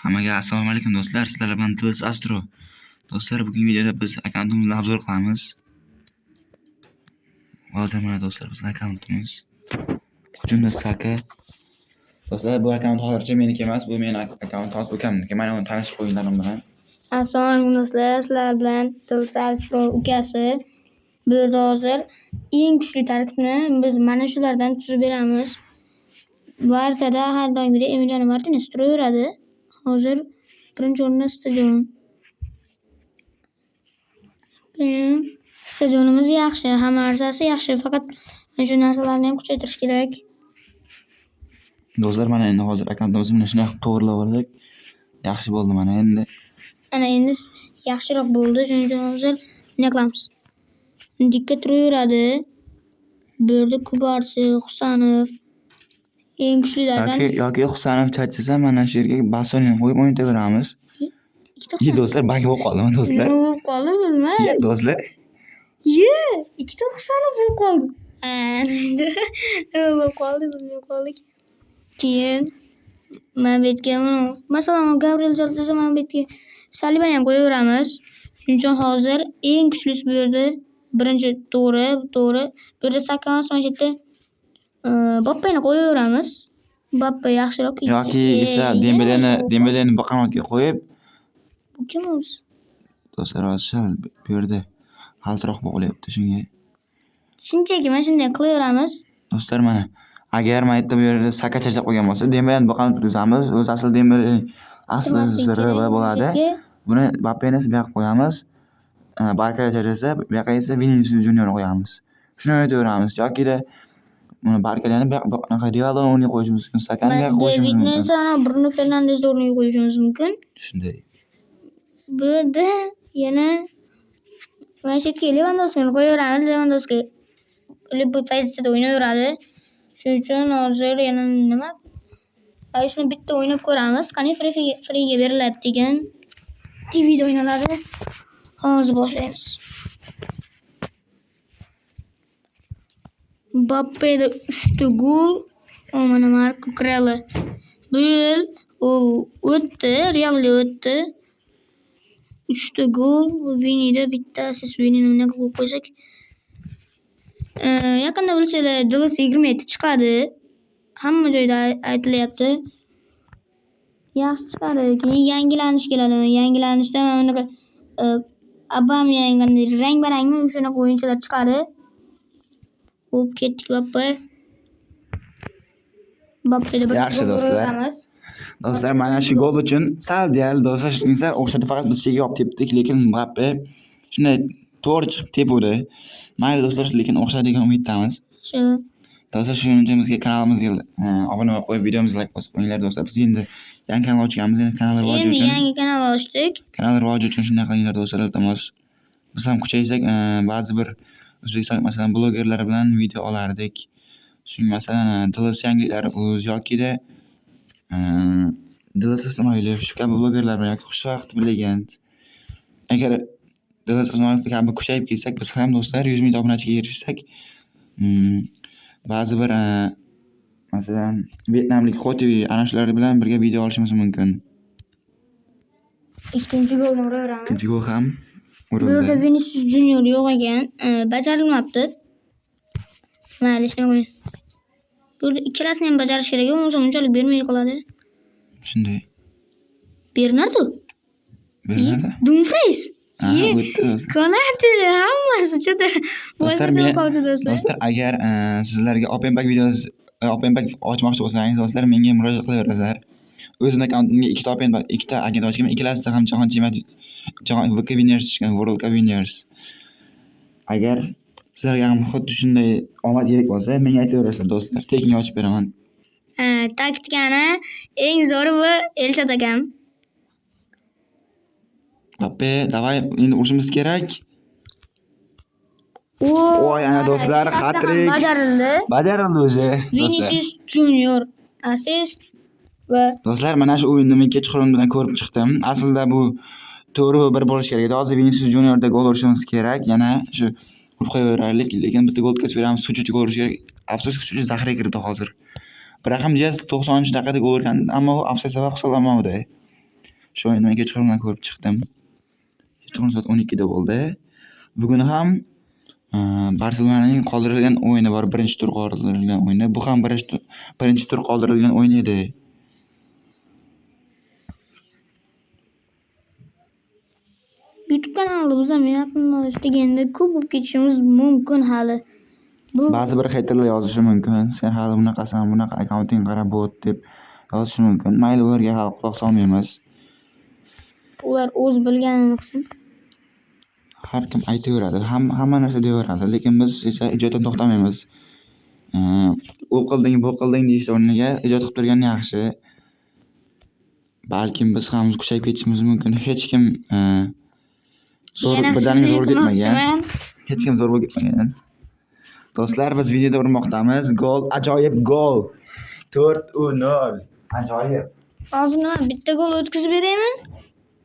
Hammaga assalomu alaykum do'stlar. Sizlar bilan Tiliz Astro. Do'stlar, bugungi videoda biz akkauntimizni obzor qilamiz. Hozir mana do'stlar bizning akkauntimiz. Hujumda Saka. Do'stlar, bu akkaunt hozircha meniki emas, bu meni akkaunt hozir ukamniki. Mana uni tanishib qo'yinglar u bilan. Assalomu alaykum do'stlar, sizlar bilan Tiliz Astro ukasi. Bu yerda hozir eng kuchli tarkibni biz mana shulardan tuzib beramiz. Barchada har doimgidek Emiliano Martinez turaveradi. Hozir birinchi o'rinda stadion. Keyin stadionimiz yaxshi, hamma narsasi yaxshi, faqat mana shu narsalarni ham kuchaytirish kerak. Do'stlar, mana endi hozir akkauntimizni mana shunday qilib to'g'rilab olsak, yaxshi bo'ldi mana endi. Ana endi yaxshiroq bo'ldi. Shuning uchun hozir bunday qilamiz. Dikka turaveradi. Bu yerda Kubarsi, Husanov eng kuchlilardan Yoki Husanov charchasa mana shu yerga Bastonini qo'yib o'ynataveramiz. Ikkita Ye do'stlar, bag bo'lib qoldimi do'stlar? Nima bo'lib qoldi bilmadim. Ye do'stlar. Ye, ikkita Husanov bo'lib qoldi. Ha, endi nima bo'lib qoldi bilmay qoldik. Keyin mana bu yerga masalan, Gabriel charchasa mana bu yerga Salibani ham qo'yaveramiz. Shuning uchun hozir eng kuchlisi bu yerda birinchi to'g'ri, to'g'ri. Bu yerda Saka emas, mana shu yerda Mbappeni qo'yaveramiz. Mbappe yaxshiroq. Yoki esa Dembeleni Dembeleni bu qanotga qo'yib, Bu kim o'zi? Do'stlar, hozir sal bu yerda g'altiroq bo'lyapti shunga. Shunchaki mana shunday qilaveramiz. Do'stlar, mana agar mana yerda bu yerda Saka charchab qolgan bo'lsa, Dembeleni bu qanotga o'tkazamiz. O'zi asli Dembele asli zirg'i bo'ladi. Buni Mbappeni esa bu yoqqa qo'yamiz. Barkala charchasa, bu yoqqa esa Vinicius Juniorni qo'yamiz. Shuni o'ynataveramiz. Yokida Barkalani bu yoqqa Rivaldoni o'rniga qo'yishimiz mumkin, Sakani bu yoqqa qo'yishimiz Davidni mumkin. esa Bruno Fernandesni o'rniga qo'yishimiz mumkin. Shunday. Bu yerda yana mana shu yerga Levandovskini qo'yaveramiz. Levandovski любой pozitsiyada o'ynayveradi. Shuning uchun hozir yana nima? Shuni bitta o'ynab ko'ramiz. Qani freega beriladi degan TVda o'ynaladi. Hozir boshlaymiz. Mbappeda 3 ta gol. O mana Marco Kurela. Bu yil u o'tdi, Realga o'tdi. 3 ta gol, Vinida bitta assist. Vinini bunday qilib qo'ysak. Yaqinda bilsanglar DLC 27 chiqadi. Hamma joyda aytilyapti. Yaxshi chiqadi. Keyin yangilanish keladi. Yangilanishda mana bunaqa Aubameyang rang-barangmi shunaqa o'yinchilar chiqadi. Xo'p, ketdik Mbappe. Mbappeda bir Yaxshi gol do'stlar. uraveramiz. Do'stlar, mana shu gol uchun sal deyarli do'stlar, shunga sal o'xshadi, faqat biz chekka olib tepdik, lekin Mbappe shunday to'g'ri chiqib tepuvdi. Mayli do'stlar, lekin o'xshadi degan umiddamiz. Shu. Do'stlar, shuning uchun bizga kanalimizga obuna bo'lib qo'yib, videomizga like bosib qo'yinglar do'stlar. Biz endi yangi kanal ochganmiz, endi kanal rivoji Endi uchun. yangi kanal ochdik. Kanal rivoji uchun shunday qilinglar do'stlar, iltimos. Biz ham kuchaysak, ba'zi bir O'zbekistonlik masalan blogerlar bilan video olardik. Shu masalan DLC yangiliklari o'z yokida DLC Ismoilov shu kabi blogerlar bilan yoki Xushvaqt Legend. Agar DLC Ismoilov kabi kuchayib ketsak, biz ham do'stlar 100 ming obunachiga erishsak, ba'zi bir masalan vyetnamlik Xotivi ana shular bilan birga video olishimiz mumkin. Ikkinchi golni uraveramiz. Ikkinchi gol ham Bu yerda urildi. Vinicius Junior yo'q ekan, bajarilmabdi. Mayli, hech nima bo'lmaydi. Bu yerda ikkalasini ham bajarish kerak, bo'lmasa unchalik bermay qoladi. Shunday. Bernardo. Bernardo. Dumfries. Ha, o'tdi do'stlar. Konate hammasi juda Do'stlar, boshqacha qoldi do'stlar. Do'stlar, agar sizlarga Open Pack videosi, Open Pack ochmoqchi bo'lsangiz do'stlar, menga murojaat qilaverasizlar. O'zimning akkauntimga ikkita Open Pack, ikkita agent ochganman, ikkalasida ham jahon chempionati, jahon VK Winners tushgan, World Cup Winners. Agar sizlarga ham xuddi shunday omad kerak bo'lsa, menga aytaverasizlar do'stlar, tekinga ochib beraman. Taktikani eng zo'ri bu Elshod akam. Mbappe, davay, endi urishimiz kerak. Voy, ana do'stlar, hat-trick. Bajarildi. Bajarildi o'zi. Vinicius Junior assist va Do'stlar, mana shu o'yinni men kechqurun bilan ko'rib chiqdim. Aslida bu to'g'ri bir bo'lish kerak edi. Hozir Vinicius Juniorda gol urishimiz kerak. Yana shu urib qo'yaverarlik, lekin bitta gol o'tkazib beramiz. Suchuchi gol urish kerak. Afsuski, Suchuchi zaxiraga kirdi hozir. Brahim Diaz 90-daqiqada gol urgan, ammo u ofsayd sabab hisoblanmovdi. Shu o'yinni men kechqurundan ko'rib chiqdim. Kechqurun soat 12da bo'ldi. Bugun ham Barselonaning qoldirilgan o'yini bor, birinchi tur qoldirilgan o'yini. Bu ham birinchi tur qoldirilgan o'yin edi. YouTube kanalida biz ham yaqinda deganda ko'p bo'lib ketishimiz mumkin hali. Bu Ba'zi bir heyterlar yozishi mumkin. Sen hali bunaqasan, bunaqa akkaunting qara bot deb yozishi mumkin. Mayli, ularga hali quloq solmaymiz. Ular o'z bilganini qilsin. Har kim aytaveradi, hamma narsa deyaveradi, lekin biz esa ijoddan to'xtamaymiz. U qilding, bu qilding deyish o'rniga ijod qilib turgan yaxshi. Balkim biz ham kuchayib ketishimiz mumkin. Hech kim zo'r birdaniga zo'r ketmagan. Hech kim zo'r bo'lib ketmagan. Do'stlar, biz videoda urmoqdamiz. Gol, ajoyib gol. 4-0. Ajoyib. Hozir nima, bitta gol o'tkazib beraymi?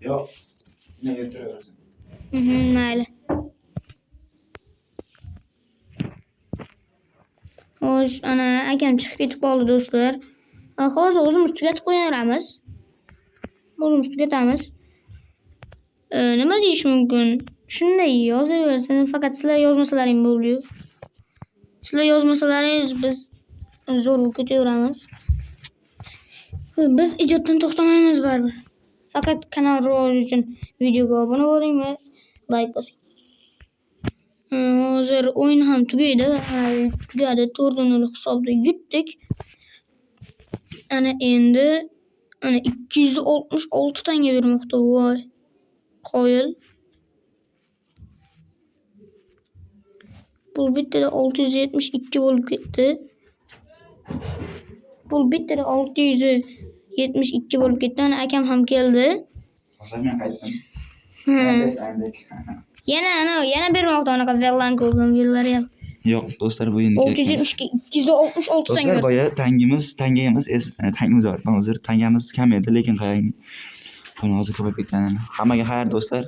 Yo'q. Nega turaversin? Mayli. Xo'sh, ana akam chiqib ketib qoldi do'stlar. Hozir o'zimiz tugatib qo'yaveramiz. O'zimiz tugatamiz. Nima deyish mumkin? Shunday yozaversin, faqat sizlar yozmasalaring bo'ldi. Sizlar yozmasalaringiz biz zo'r bo'lib ketaveramiz. Biz ijoddan to'xtamaymiz baribir. Faqat kanal rivoji uchun videoga obuna bo'ling va like bosing. Hozir o'yin ham tugaydi. Tugadi. 4-0 hisobida yutdik. Ana endi ana 266 tanga bermoqda. Voy. Qoyil. Bu bittada 672 bo'lib ketdi. Bu bittada 672 bo'lib ketdi. Ana akam ham keldi. Do'stlar, men qaytdim. Yana ana yana bermoqda anaqa Vellanko bilan Villarreal. Yo'q, do'stlar, bu endi kerak emas. 672 266 Do'stlar, tanga. boya tangimiz, tangamiz, tangimiz bor. Hozir tangamiz kam edi, lekin qarang. Buni hozir ko'payib ketgan. Hammaga xayr do'stlar.